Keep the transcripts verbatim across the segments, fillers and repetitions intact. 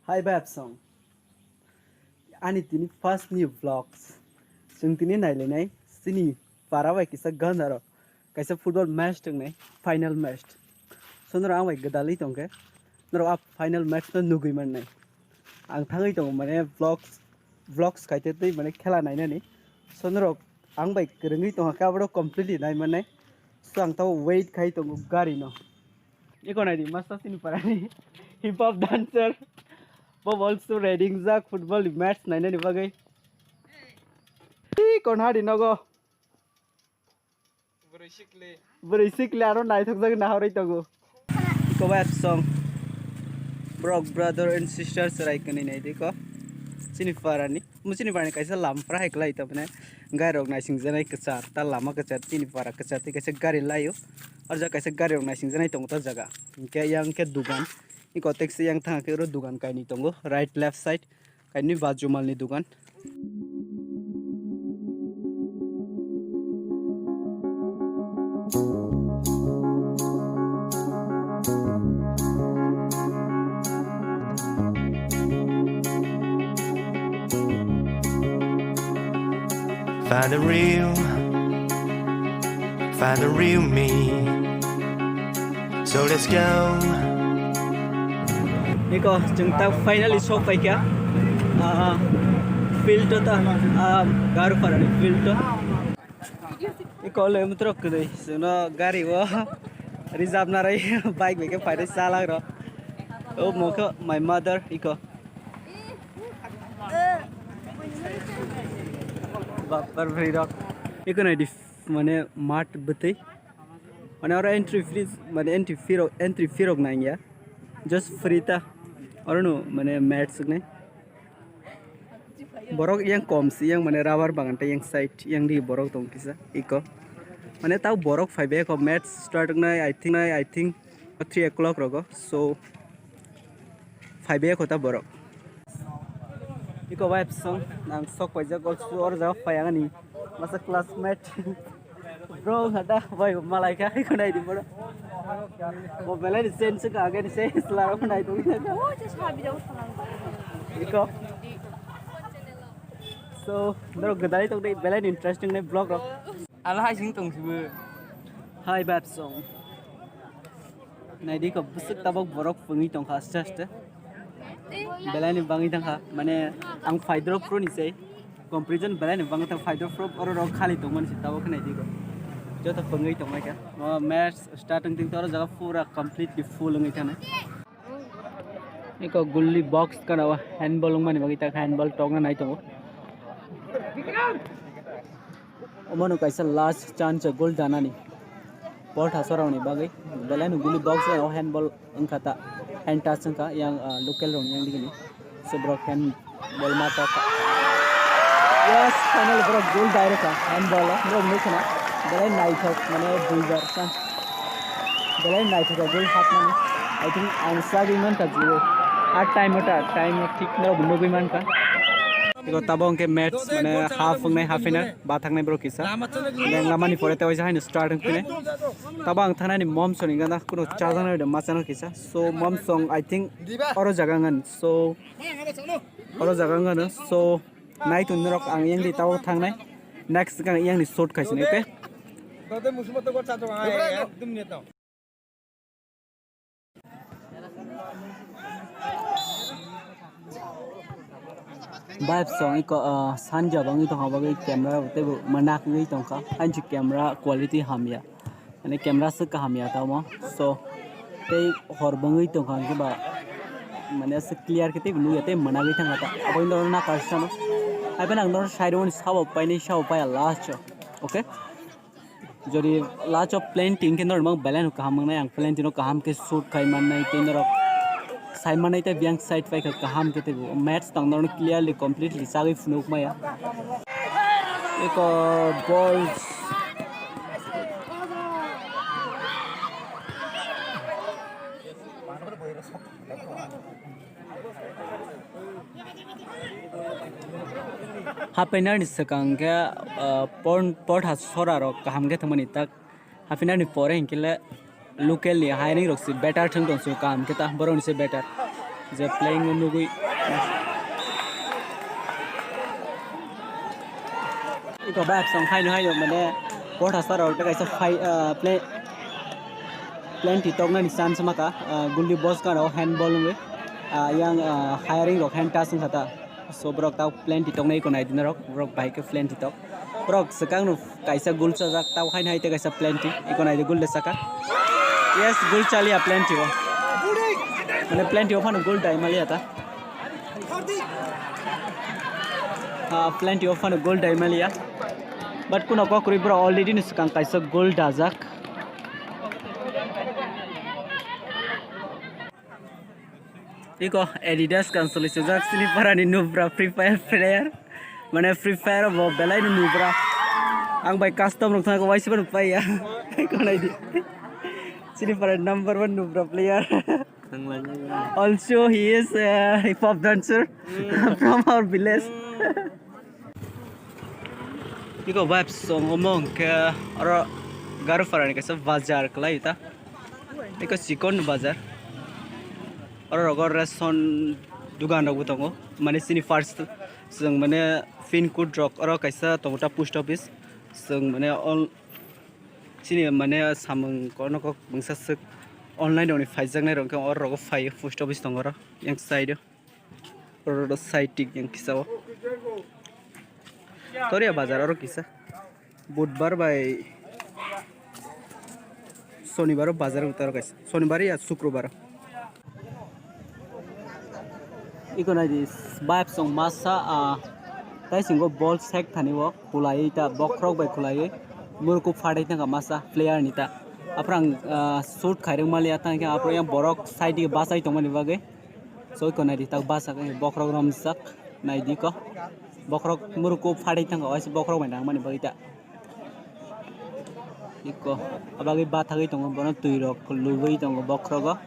Hi, Bab Song. Ani tini first new vlogs. Chwng tini nailainai chini para bai kisa ganaro kaisa football match tongnai, final match. So norok ang bai gwdalwi tongkhe norok a final match no nugwi mannai. Ang thangwi tongo mane vlogs, vlogs khaite tei mane khela nainani. So norok ang bai kwrwngwi tongkha khe abono completely nai mannai. So ang tabo wait khai tongo gari no. Iko naidi masa sini parani hip hop dancer. Bo also ready jak football match nainani bagwi. Iko nadi nogo. Bwrwi sikli. Bwrwi sikli aro naithok jak nahorwi tongo. Iko bai song. Brok brother and sisters rai kani naidi ko. Sini parani. Musini bani kaisa lam pra hai klai ta mane gari rok naising janai kwchar ta lama kwchar tini para kwchar tei kaisa gari laio. Arja kaisa gari rok naising janai tongo ta jaga. Hingke yang ke dugan. Iko taxi yang thang ke ro dugan kaini tongo right left side kaini bajumal ni dugan. Find the real, find the real me. So let's go. Niko, chwng tak finally sok paikha. Ah, field to ta, ah, Garu Parani field to. Iko le mutro kwrwi, chwngno gari o reserve narai bike bai khe phaidai chalak rw. O mokhe my mother iko. Bapar bwrwi rok. Iko naidi mane mat bwtwi. Mane oro entry fees, mane entry fee rok, entry fee rok nangya. Just free ta. Oro no mane match nai. Borok yang kom si yang mane rubber bagan ta yang side yang di borok tong kisa iko. Mane tau borok phai be ko match start nai, I think, nai, I think three o'clock rogo. So phai be ko ta borok. Iko bai song nang sok paijak also or jaga phai ang ani masa classmate. Bro, hada, bai, malai kha, iko nai di, bro. Mo belai ni sense ka, agani sense la, iko nai di. Iko. So, bro, gadai tok dei, belai ni interesting ni vlog ro. Ala hai sing tong sibu. Hi, Bab Song. Naidi ko bwswk tabok borok pungwi tongkha aste aste. Belai ni bangwi tongkha, mane ang phaidrop pro ni sei. Comparison belai ni bangwi tong phaidrop pro oro rok khali tongmani se tabok khe naidi ko. Joto pungwi tongmai kha. O match start wng tong toro jaga pura completely full wngwi thani. Iko gulli box kana o handball wngmani bagwi ta handball tokna nai tongo. Omono kaisa last chance goal danani. Ball thasorokni bagwi. Belai no guli box o handball wngkha ta. Hand touch wngkha yang, ah, local rokni yang digini. So borok handball ma tok. Yes, finally borok goal direct kha handball o. Borok nukho na. Belai naithok mane buibar chance. Belai naithok goal hapmani. I think ang sagwi mankha jio. At time o ta, time o thik norok nugwi mankha. Iko tabok hwnkhe match mane half wngnai, half final. Ba thangnai borok kisa. Yang lamani pore tei waisa haino start wng phini. Tabo ang thangnani momsoni gana kuno chajaknai de machano kisa. So momsong I think oro jaga ngan. So oro jaga ngano. So nai tong norok ang yang di tabo thangnai. Next kang yang ni shot khaisini, okay? Vibe song iko, ah, sanja bangwi tongkha bagwi camera teibo manakgwi tongkha. Hainsi camera quality hamya. Mane camera se kaham ya tamo. So, tei hor bangwi tongkha hwnkhe ba mane se clear khe teibo nukya tei managwi thangkha ta. Abo wngkha norok nakar sano. Haibano ang norok side o sabo painai sabo paiya last o. Okay? Jodi last o planting khe norok mang belai no kaham wngnai, ang planting no kaham khe shoot khai mannai tei norok sai mannai tei biyang side pai kha kaham khe teibo match tang norok clearly completely chagwi phunuk maya. Eko ball. Haphainani swkang khe, ah, por-, portha sora rok kaham khe thwngmani tak. Haphainani pore hinkhe le local ni hiring rok se better thwng tong se kaham khe ta borok ni se better. Je playing o nugwi. Iko ba action haino haino mane kothasarok tei kaisa phai, ah, play, plenty toknani chance maka, ah, guldi bos gana o handball wngwi, ah, yang, ah, hiring rok hand touch wngkha ta. So borok tao plenty toknai iko naidi norok, borok bahai khe plenty tok. Borok swkang no kaisa goal chajak, tao haino hai tei kaisa plenty, iko naidi goal de saka. Yes, goal chaliya plenty o. Mane plenty o phano goal dai maliya ta. Ah, plenty o phano goal dai maliya. But kuno kokrwi borok already ni swkang kaisa goal dajak. Iko Adidas kansoli sujak sini parani nubra Free Fire player. Mane Free Fire bo belai ni nubra. Ang bai custom rok thang waisa ban paiya. Iko naidi. Sini parani number one nubra player. Also he is a hip hop dancer from our village. Iko vibes song omo hwnkhe oro Garufarani kaisa bazar kwlai ta. Iko chikon bazar. Oro rogo ration dugan rok bo tongo. Mane chini first chwng mane pin code rok oro kaisa tongo ta post office. Chwng mane all chini mane samung kono kok mungsa swk online rokni phaijaknai rok hwnkhe oro rogo phai post office tongo oro yang side o. Oro side tik yang kisa o. Toria bazar oro kisa. Budbar bai Sonibar o bazar tor kaisa. Sonibar ya Sukrobar. Iko naidi vibe song masa, ah, tai singo ball sek thani o khulai ta bokhorok bai khulai murku phatai thangkha masa player ni ta. Aprang, ah, shoot khairung maliya tang khe aprang yang borok side dige basai tongmani bagwi. So iko naidi tak basa khe bokhorok romjak naidi ko. Bokhorok murku phatai thangkha waisa bokhorok bai nangmani bagwi ta. Iko abagwi bathagwi tongo bono twi rok lubui tongo bokhorogo.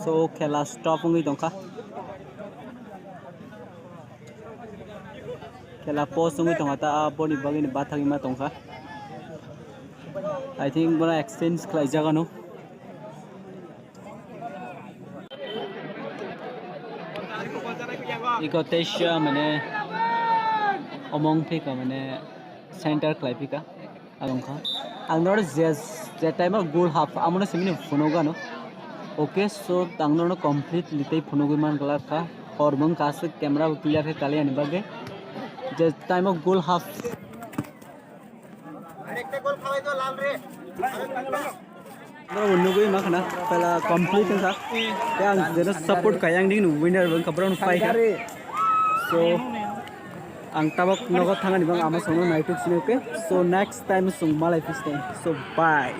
So khela stop wngwi tongkha. Khela pause wngwi tongkha ta aboni bagwi ni bathagwi ma tongkha. I think bono exchange khlai jagano. Iko teisa mane omong phika mane center khlai phika along kha. Ang noro je, je time o goal half amono simi phunuk gano. Okay, so ang noro complete litei phunugwi man glak kha. Hor mung kha aswk camera bo clear khe kaliya ni bagwi. Je time o goal half Bro, nugui ma khana, pela complete wngkha. Yang jeno support kha, yang ding winner wngkha, bro, phai kha. So, ang tabok nogo thangani bang ama songno naituk sini, okay? So, next time song malai pis time. So, bye.